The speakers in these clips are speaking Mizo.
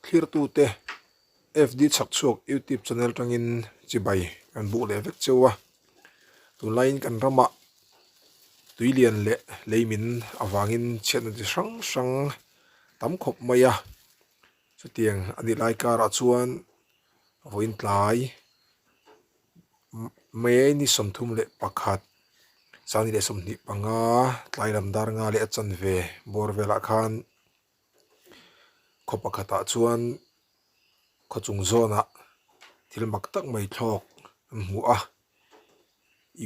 thlirtute FD Chhakchhuak YouTube channel tangin chibai kan buk leh vek cheu a. Tunlaiin kan ramah tui lian leh leimin avangin chhiatna chi hrang hrang tam khawp mai a. Chutiang a nih lai karah chuan vawiin tlai May ni 31 2025 tlai lam dar nga leh a chanve bawr velah khan khaw pakhatah chuan khaw chung zawnah thil mak tak mai thlawk an hmu a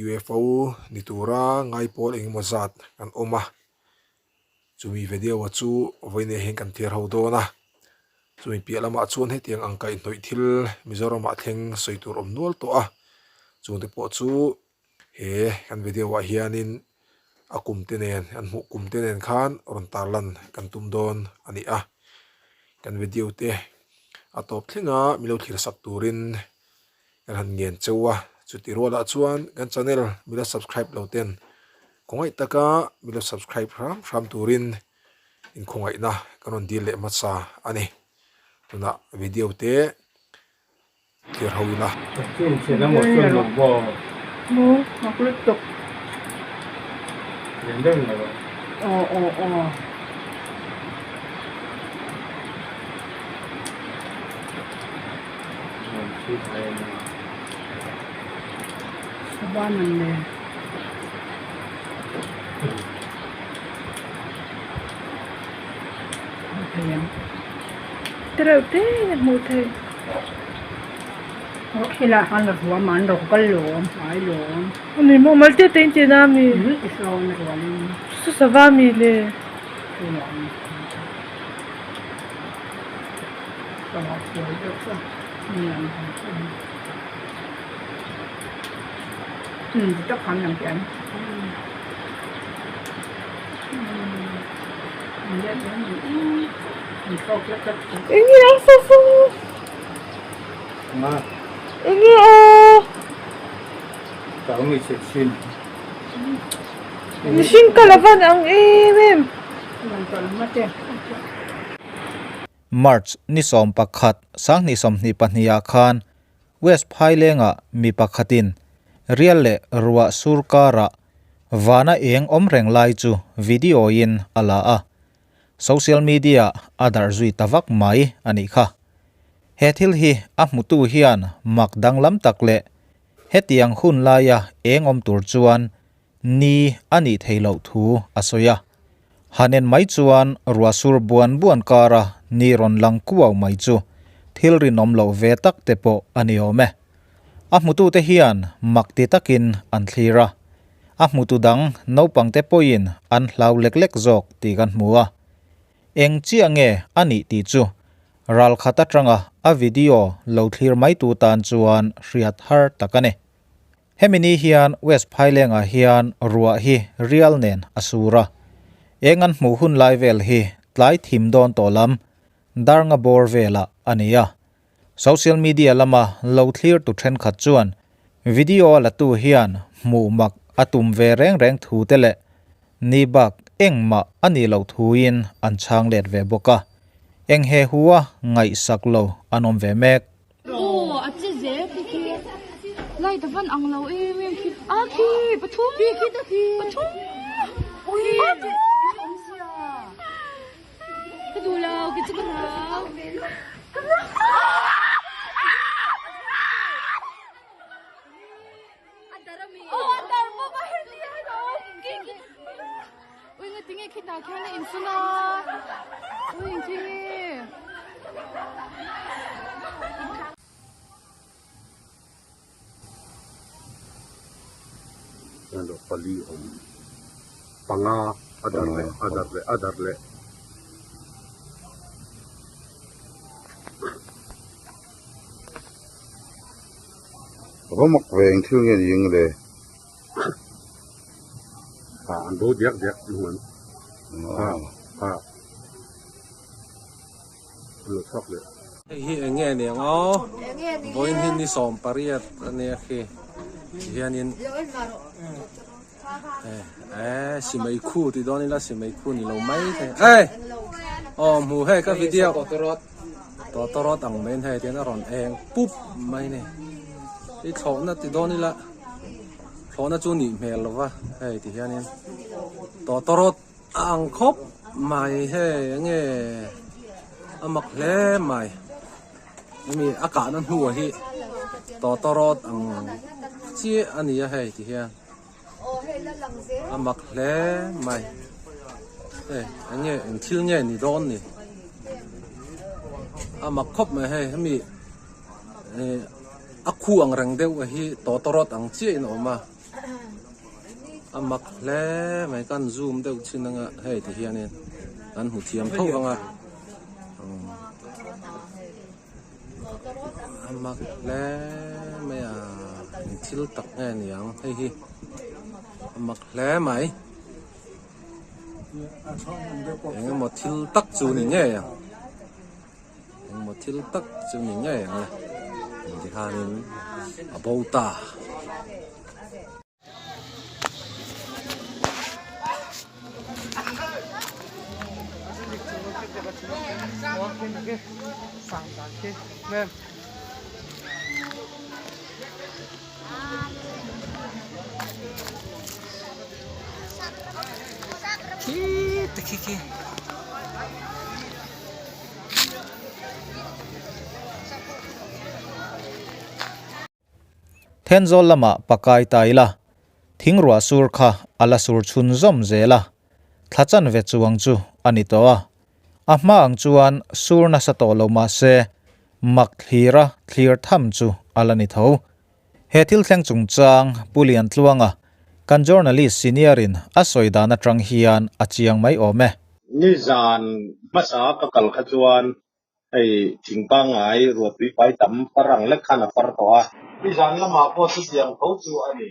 U_F_O ni tura ngai pawl eng emaw zat an awm a. Chumi video ah chu vawiin hian kan thlir ho dawn a, chumi piah lamah chuan hetiang ang kaihhnawih thil Mizoram ah thleng sawi tur awm nual tawh a, chungte pawh chu he kan video ah hianin a kum te nen an hmuh kum te nen khan rawn tarlan kan tum dawn a ni a, kan video te a tawp thleng a milo thlir sak turin Kan han ngen cheu a, chuti rualah chuan kan channel mila subscribe lo ten khawngaih taka mila subscribe hram hram turin inkhawngaihna kan rawn dil leh hmasa a ni. Tunah video te thlir ho ila. Mihring ka la van ang em em. March ni 11, 2022 ah khan West Phailengah mi pakhatin rial leh ruah sur karah vana eng awm reng lai chu video in a la a, social media a darh zui ta vak mai a nih kha. He thil hi a hmutu hian mak danglam tak leh hetiang hun laia eng awm tur chuan Ni a nih theih loh thu a sawi a. Hanen mai chuan ruahsur buan buan kara ni rawn lang kuau mai chu thil rinawm loh ve tak te pawh a ni awm e. A hmutute hian mak ti takin an thlir a. A hmutu dang naupang te pawhin an hlau lek lek zawk tih kan hmu a. Eng chiah nge a nih tih chu ralkhat atanga a video lo thlir maitu tan chuan hriat har tak a ni. Hemi ni hian West Phailengah hian ruah hi rial nen a sur a, eng an hmuh hun lai vel hi tlai thim dawn tawh lam Darnga bawr velah a ni a. Social media lama lo thlir tu thenkhat chuan video a latu hian hmuh mak a tum ve reng reng thu te leh ni bak engmah a nih loh thuin an chhang let ve bawk a, eng he hu a ngaihsak lo an awm ve mek. Aw a che zel khi khi light a van ang lo em em khi a khi pathum khi khi ta khi pathum ui ka duh lo ki chu ka hlau ui nga tinge khi tah khian a insun a ui engtin nge. Pali awm panga a dar leh a dar leh a dar leh. Ava mak ve eng thil nge ni ang le? Ha an bo diak diak an hmu an. Ha ha an lo chhuak leh. Hei hi eng nge ni ang aw? Vawiin hi ni 18 a nia khi tihianin eh simei khu ti dawn ila simei khu ni lo mai thei. Ei! Aw hmu hei ka video. Tawtawrawt ang maiin hei tihian a rawn eng pup mai a ni. I thlawhna ti dawn ila thlawhna chu nih hmel lo va hei ti hianin tawtawrawt a ang khawp mai hei enge a mak hle mai hemi a kahna hnuah hi tawtawrawt ang chiah a ni a hei ti hian. A mak hle mai hei eng nge eng thil nge ni dawn ni a mak khawp mai hei hemi eh a khu ang reng deuh hi tawtawrawt ang chiah in a awm a a mak hle mai kan zoom deuh chin anga hei ti hianin kan hmu thiam tho vang a. A mak hle mai a eng thil tak nge ni ang hei hi a mak hle mai eng emaw thil tak chu ni ngei ang eng emaw thil tak chu ni ngei ang le tikhanin a bo ta. Thenzawl lamah pakai ta ila, thingrua sur kha a la sur chhunzawm zel a, thla chanve chuang chu a ni tawh a. A hma ang chuan sur nasa tawh lo mah se, mak thlira thlir tham chu a la ni tho. He thil thleng chungchang Pu Liantluanga, kan journalist senior in a sawi dan atang hian a chiang mai awm e. Nizan hmasa ka kal kha chuan Hei thing pangngai ruahtui pai tam far ang lek khan a far tawh a. Nizan lamah pawh chutiang tho chu a ni.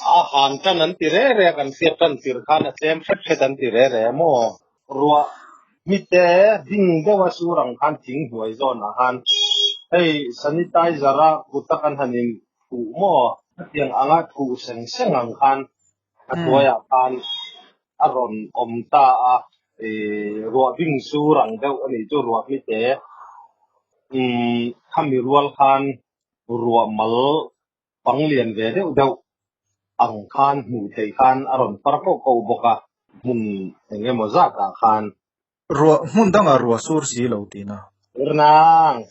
A han tan an ti re re a, kan hriat tan tir khan a tlem hret hret an ti re re a maw? Ruah mite ding deuha sur ang khan thing hnuai zawnah khan hei sanitizer a kut a kan han in khuh maw? Hetiang anga khuh seng seng ang khan a hnuaiah khan a rawn awm ta a, ruah bing sur ang deuh a nih chu ruah mite umm khami rual khan ruah mal pang lian ve deuh deuh ang khan hmuh theih khan a rawn far koh koh bawk a, hmun eng emaw zatah khan. Ruah hmun dangah ruah sur si lo tihna. Ernang,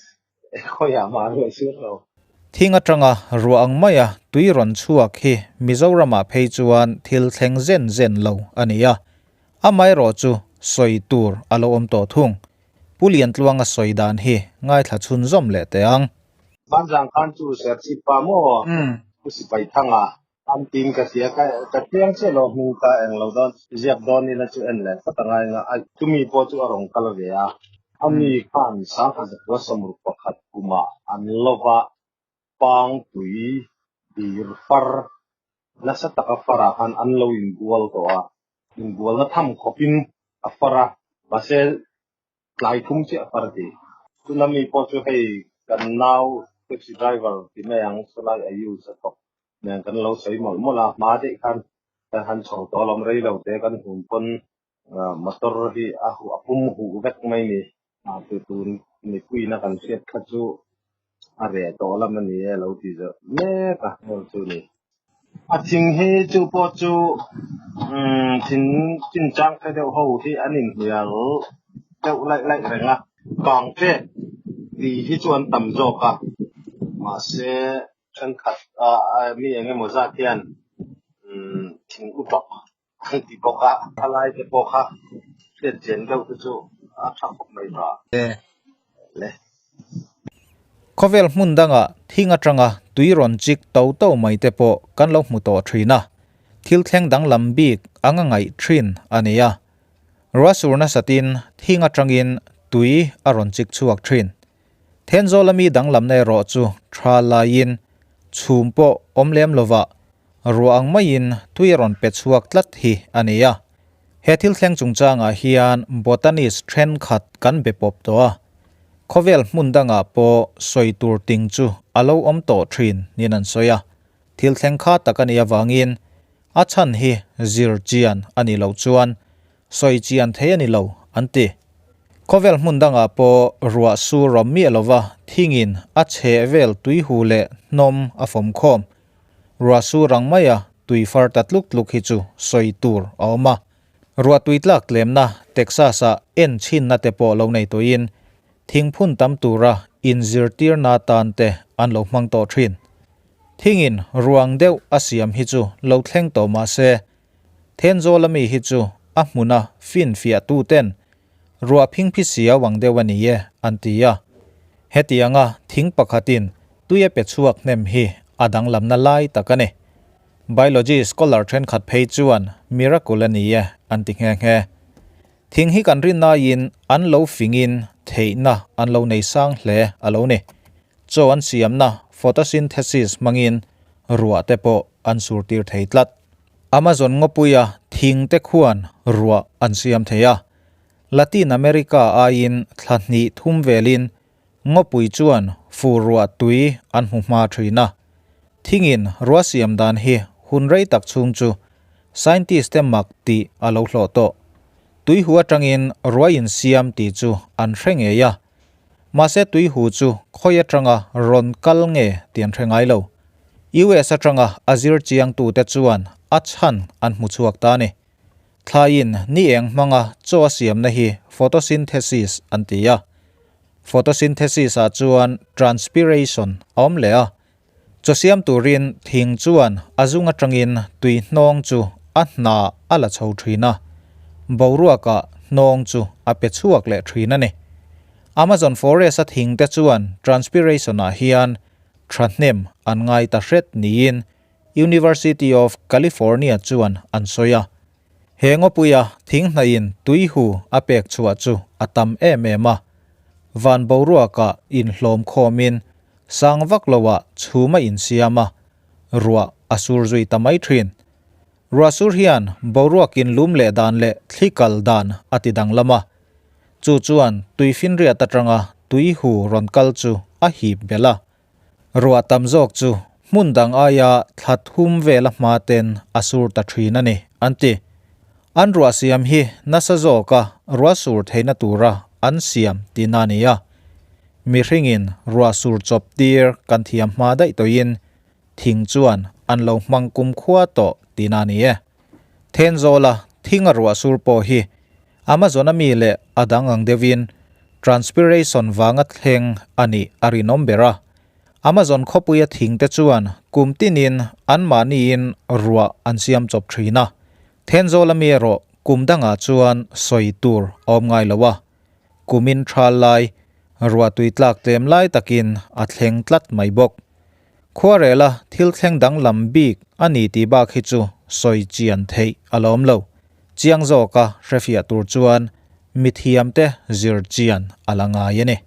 khawiah mah ruah sur lo. Thing atanga ruah ang maia tui rawn chhuak hi Mizoramah phei chuan thil thleng zen zen lo a ni a, amaherawh chu sawi tur a lo awm tawh thung. Pu Liantluanga sawi dan hi ngaithla chhunzawm leh teh ang. Vanzang khan chu Serchhip pa maw? Pu Sipai Thanga An tin ka hria ka ka chiang chiah lo hming ka eng lo dawn ziak dawn ila chu en leh phawt angai nga a chumi pawh chu a rawn kal ve a a mi khan sangha zakua sawmruk pakhat kumah an lova pangpui dir far nasa taka farah khan an lo inbual tawh a inbualna tham khawpin a far a mahse Tlai thum chiah far ti. Tuna mi pawh chu hei kan nau taxi driver ti mai ang sawlai a use a thawk nen kan lo sawi mawlh mawlh a, hma daih khan kan han chho tawh alawm rei lo te kan hun pawn motor hi a huh a pum huh vek mai ni. Mahse tun mipuiin a kan hriat kha chu a reh tawh lam a ni e lo ti zawh mek a hmel chu ni. A thing hi chu pawh chu umm thing chinchang te deuh ho hi an inhnial deuh laih laih reng a, kang ṭek tih hi chu an tam zawk a, mahse thenkhat ah mi eng emaw zat hian umm thing uṭawk an ti bawk a, a lai te pawh kha hriat chian deuh te chu a tha khawp mai ta le. Khawvel hmun dangah thing atanga tui rawn chik to to mai te pawh kan lo hmu tawh thin a, thil thleng danglam bik anga ngaih thin a ni a. Ruah sur nasatin thing atangin tui a rawn chik chhuak thin. Thenzawl ami danglamna erawh chu tha laiin chhum pawh awm lem lovah ruah ang maiin tui a rawn pe chhuak tlat hi a ni a. He thil thleng chungchangah hian botanist thenkhat kan be pawp tawh a, khawvel hmun dangah pawh sawi tur ting chu a lo awm tawh thin niin an sawi a. Thil thleng kha tak a nih avangin a chhan hi zir chian a nih loh chuan sawi chian thei a ni lo an ti. Khawvel hmun dangah pawh ruah sur awm miah lova thingin a chheh vel tuihu leh hnawm a fawm khawm. Ruah sur ang maia tui far ta tluk tluk hi chu sawi tur a awm a. Ruah tui tlak tlemna Texas-ah en chhinna te pawh lo nei tawhin thingphun tam tura inzirtirna tan te an lo hmang tawh thin. Thingin ruang deuh a siam hi chu lo thleng tawh mah se, Thenzawl ami hi chu a hmuna finfiah tu ten ruah phingphi siau ang deuh a ni e an ti a. Hetianga thing pakhatin tui a pe chhuak hnem hi a danglamna lai tak a ni. Biology scholar thenkhat phei chuan miracle a ni e an ti nghe nghe. Thing hi kan rinaiin an lo fingin theihna an lo nei sang hle a lo ni. Chaw an siamna photosynthesis hmangin ruah te pawh an surtir thei tlat. Amazon ngawpuia thing te khuan ruah an siam thei a. Latin America aiin thla hnih thum velin ngawpui chuan fur ruah tui an hmu hma thin a. Thingin ruah siam dan hi hun rei tak chhung chu scientist te mak tih a lo hlawh tawh. Tuihu atangin ruah insiam tih chu an hre ngei a. Mahse tuihu chu khawi atanga rawn kal nge tih an hre ngai lo. US atanga a zir chiangtute chuan a chhan an hmu chhuak ta a ni. Thlaiin ni eng hmanga chaw a siamna hi photosynthesis an ti a. Photosynthesis ah chuan transpiration a awm leh a. Chaw siam turin thing chuan a zung atangin tui hnawng chu a hna a la chho thin a, boruakah hnawng chu a pe chhuak leh thin a ni. Amazon forest a thing te chuan transpiration ah hian thahnem an ngai ta hret niin University of California chuan an sawi a. He ngawpuia thing hnaihin tuihu a pek chhuah chu a tam em em a. Van boruakah inhlawm khawmin sang vak loah chhum a insiam a, ruah a sur zui ta mai thin. Ruah sur hian boruak inlum leh dan leh thli kal dan a ti danglam a. Chu chuan tuifinriat atanga tuihu rawn kal chu a hip belh a. Ruah tam zawk chu hmun dang aia thla thum vela hma ten a sur ta thin a ni, an ti. An ruah siam hi nasa zawka ruah sur theihna tura an siam tihna a ni a. Mihringin ruah sur chawp tir kan thiam hma daih tawhin thing chuan an lo hmang kumkhua tawh tihna a ni e. Thenzawla thinga ruah sur pawh hi Amazon a mi leh a dang ang deuhin transpiration vanga thleng a nih a rinawm ber a. Amazon khawpuia thing te chuan kum tinin anmahniin ruah an siam chawp thin a. Thenzawl ami erawh kum dangah chuan sawi tur a awm ngai lo a. Kumin thal lai, ruahtui tlak tlem lai takin a thleng tlat mai bawk. Khuarela thil thleng danglam bik a ni tih bak hi chu sawi chian theih a la awm lo. Chiang zawka hrefiah tur chuan mithiamte zir chian a la ngai a ni.